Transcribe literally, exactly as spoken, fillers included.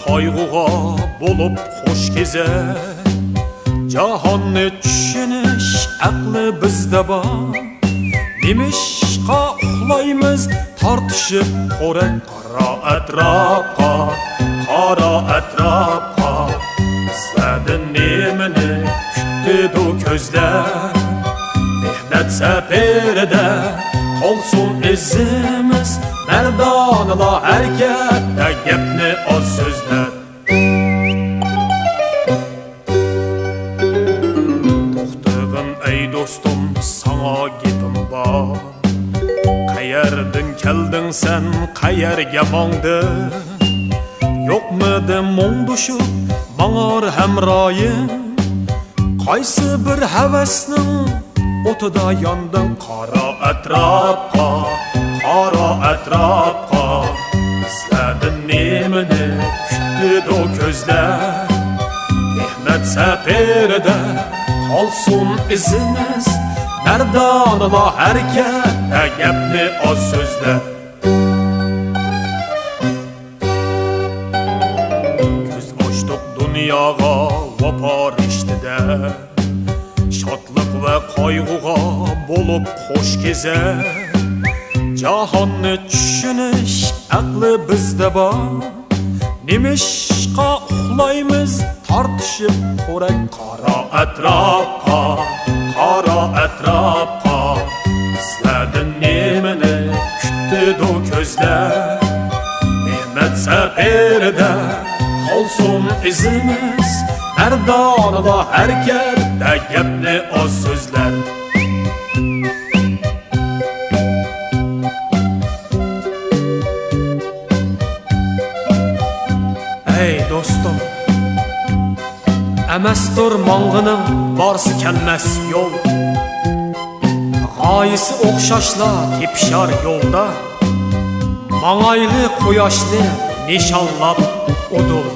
قايغۇغا بولۇپ خوش كېزەر، جاھاننى چۈشىنىش ئەقلى بىزدە بار. نېمىشقا ئۇخلايمىز تارتىشىپ خورەك؟ قارا ئەتراپقا، قارا ئەتراپقا، بىزلەردىن نېمىنى كۈتىدۇ كۆزلەر؟ مېھنەت سەپىرىدە قالسۇن ئىزىمىز، مەردانىلا ھەرىكەتتە گەپنى ئاز سۆزلەپ. توختىغىن ئەي دوستۇم، ساڭا گېپىم بار. قەيەردىن كەلدىڭ سەن، قەيەرگە ماڭدىڭ؟ يوقمىدى مۇڭدىشىپ ماڭار ھەمرايىم؟ قايسى بىر ھەۋەسنىڭ ئوتىدا ياندىڭ؟ قارا ئەتراپقا، قارا ئەتراپقا، بىزلەردىن نېمىنى كۈتىدۇ كۆزلەر؟ مېھنەت سەپىرىدە قالسۇن ئىزىمىز، مەردانىلا ھەرىكەتتە گەپنى ئاز سۆزلەپ. كۆز ئاچتۇق دۇنياغا ۋاپا رىشتىدە، شادلىق ۋە قايغۇغا بولۇپ خوش كېزەر. جاھاننى چۈشىنىش ئەقلى بىزدە بار. نېمىشقا ئۇخلايمىز تارتىشىپ خورەك؟ قارا ئەتراپقا، قارا ئەتراپقا، بىزلەردىن نېمىنى كۈتىدۇ كۆزلەر؟ مېھنەت سەپىرىدە قالسۇن ئىزىمىز، مەردانىلا ھەرىكەتتە گەپنى ئاز سۆزلەپ. ئەي دوستۇم، ئەمەستۇر ماڭغىنىڭ بارسا كەلمەس يول. غايىسى ئوخشاشلا تېپىشار يولدا. ماڭايلى قۇياشنى نىشانلاپ ئۇدۇل.